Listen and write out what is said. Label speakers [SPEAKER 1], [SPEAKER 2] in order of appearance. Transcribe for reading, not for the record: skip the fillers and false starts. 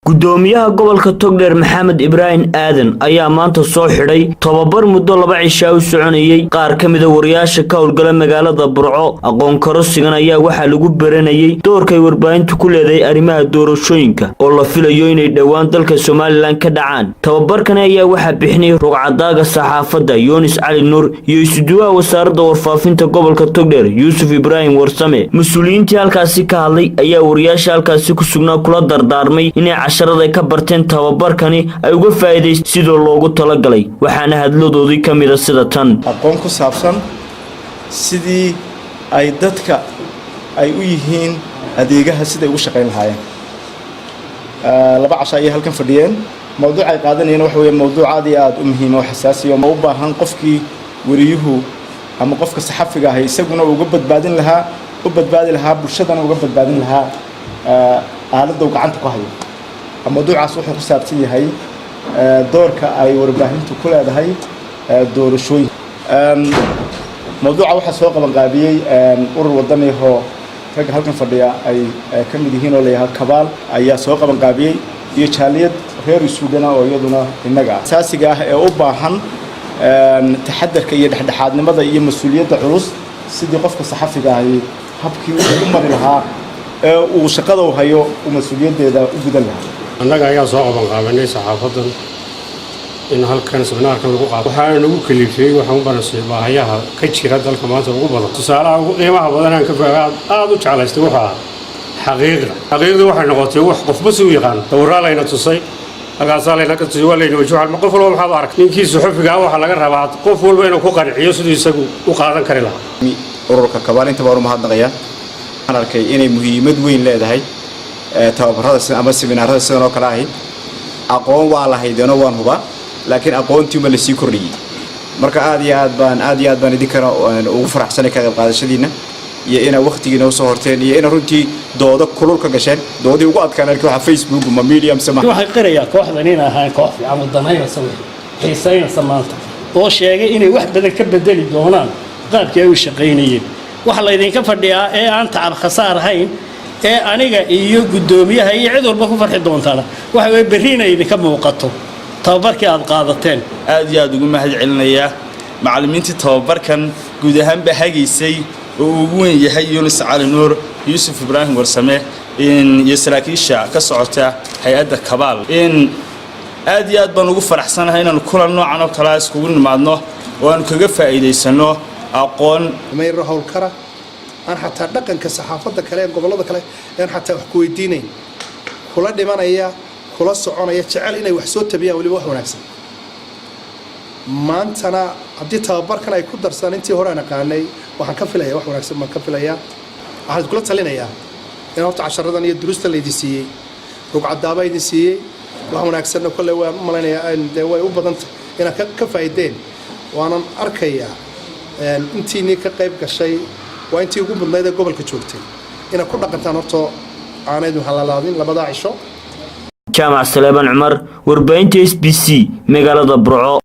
[SPEAKER 1] Gudoomiyaha gobolka Togdheer, Maxamed Ibraahim Aadan, ayaa maanta soo xidhay tobabar muddo 2 cishaa u soconayey qaar ka mida wariyaasha ka howlgala magaalada Burco. Aqoon kororsigan ayaa waxaa lagu baranayey doorkay warbaahintu ku leedahay arrimaha doorashooyinka oo la filayo inay dhowaan dalka Somaliland ka dhacaan. Tababarkani ayaa waxaa bixinayay rugcadaaga saxaafadda Yunis Cali Nuur iyo isuduwaha wasaaradda warfaafinta gobolka Togdheer, Yuusuf Ibraahim Warsame. Mas-uuliyiintii halkaasi ka hadlay ayaa wariyaasha halkaasi ku sugnaa kula dardaarmay inay casharada ka barteen tababarkani ay uga faa'iidayst sidoo loogu talagalay, waxaana hadladoodii ka mida sida tan.
[SPEAKER 2] Aqoon ku saabsan sidii ay dadka ay u yihiin adeegaha, siday ugu shaqayn lahaayeen. 2 casho ayay halkan fadhiyeen. Mawduuc ay qaadanayeen waxa weeye mawduuc aad iyo aad u muhiima oo xasaasiya oo u baahan qofkii wariyuhu ama qofka saxafiga ahay isaguna uga badbaadin lahaa, u badbaadi lahaa bulshadana, uga badbaadin lahaa aaladda uu gacanta ku hayo. Mawduucaas wuxuu ku saabsan yahay doorka ay warbaahintu ku leedahay doorashooyin. Mawduuca waxaa soo qaban qaabiyey urur wadaniyahoo ragga halkan fadhiya ay ka mid yihiin oo la yidhaahdo Kabaal ayaa soo qaban qaabiyey, iyo jaaliyad reer Isuudhana oo iyaduna innaga ah asaasiga ah ee u baahan taxadarka iyo dhexdhexaadnimada iyo mas-uuliyadda culus, sidii qofka saxafiga ahi habkii uu u mari lahaa ee uu shaqada u hayo uu mas-uuliyaddeeda u gudan lahaa.
[SPEAKER 3] Annaga ayaa soo qaban qaabanay saxaafadan in halkan seminaarkan lagu qaato. Waxaana nagu kalifiyey, waxaan u baranay baahayaha ka jira dalka maanta ugu badan. Tusaalaha ugu qiimaha badan aan ka aada u jeclaystay wuxuu ahaa xaqiiqda. Xaqiiqdu waxay noqotay wax qofba si u yaqaan. Sawirraa layna tusay, halkaasaa layna ka tusay, waa layna wajuxal. Qof walba maxaad aragtay? Ninkii suxufiga ah waxaa laga rabaa qof walba inuu ku qanciyo siduu isagu u qaadan kari lahaa.
[SPEAKER 4] Ururka Kabaal inta baan u mahadnaqayaa. Waxaan arkay inay muhiimad weyn leedahay tababarada ama seminaarada sidan oo kale ahi. Aqoon waa lahaydeenoo waan hubaa, laakiin aqoontiima lasii kordhiyey. Marka aad iyo aad baan, aad iyo aad baan idinkana ugu faraxsanay ka qayb qaadashadiina iyo inaa wakhtigiina usoo horteen iyo ina runtii doodo kulul ka gasheen, doodii ugu adkaan arkay waxaa Facebook ma medium sama.
[SPEAKER 5] Waxaan qirayaa kooxdan inay ahaan koox fiican oo danaynaysa, wixii xiisaynaysa maanta, oo sheegay inay wax badan ka bedeli doonaan qaabkii ay u shaqaynayeen. Waxa laydinka fadhiyaa ee aan tacab khasaar ahayn ee aniga iyo guddoomiyaha iyo cid walba ku farxi doontaana waxa weye berri inay idinka muuqato tababarkii aad qaadateen.
[SPEAKER 6] Aad iyo aad ugu mahad celinayaa macallimiintii tababarkan guud ahaanba hagaysay oo uu ugu weyn yahay Yunis Cali Nuur, Yuusuf Ibraahim Warsame iyo saraakiisha ka socota hay-adda Kabaal. Aad iyo aad baan ugu faraxsanahay inaanu kulan noocan oo kalea iskugu nimaadno oo aanu kaga faa'iidaysanno aqoon.
[SPEAKER 7] Mayro howlkara aan xataa dhaqanka saxaafadda kale ee gobollada kale aan xataa wax ku weydiinayn, kula dhimanaya, kula soconaya, jecel inay wax soo tabiyaan, weliba wax wanaagsan. Maantana haddii tababarkan ay ku darsadaan intii hore aan aqaanay, waxaan ka filaya wax wanaagsan baan ka filayaa. Waxaan iskula talinayaa in horta casharadan iyo duruustan laydin siiyey, rugcadaaba idin siiyey, wax wanaagsanna kolley waan u malaynayaa, dee way u badantay inaad ka faa'iideen. Waanan arkayaa intiinii ka qayb gashay waa intii ugu mudnayd ee gobolka joogtay inaad ku dhaqantaan horta aanaydu halalaadin labadaa cisho.
[SPEAKER 1] Jaamac Saleebaan Cumar, warbaahinta SBC, magaalada Burco.